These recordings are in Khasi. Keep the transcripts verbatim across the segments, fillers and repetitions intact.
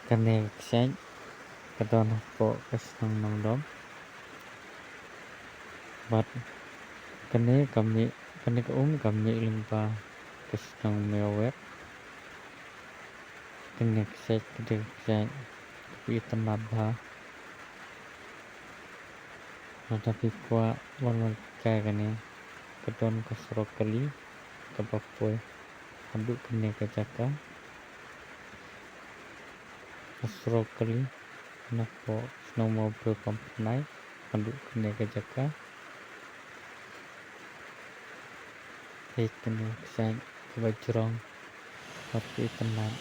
Kane ka kshaid ka don hapoh ka shnong Nongdom. Bad kane ka mih, kane ka um ka mih lyngba ka shnong Mawek. Kane ka kshaid ka dei ka kshaid kaba itynnad bha. Lada phi kwah ban wan kai kane, ka don ka surok kali kaba poi haduh kane ka jaka. Ka surok kali napoh shnong Mawbru Pampnai haduh kane ka jaka. Te kane ka kshaid kaba jrong bad ka itynnad.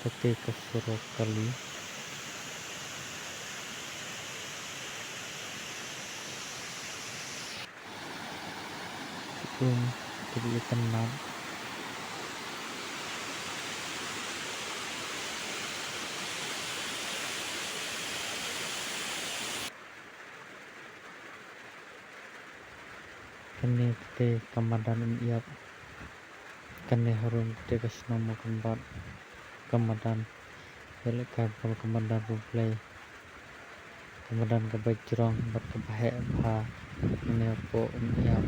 Kate ka surok kali. Ka um kaba itynnad. Kane ka dei ka madan Umïap. Kane harum ka dei ka shnong Mawkynbat. Ka madan ïalehkai ball, ka madan riewblei. Ka madan kaba jrong bad kaba heh bha. Kane hapoh Umïap.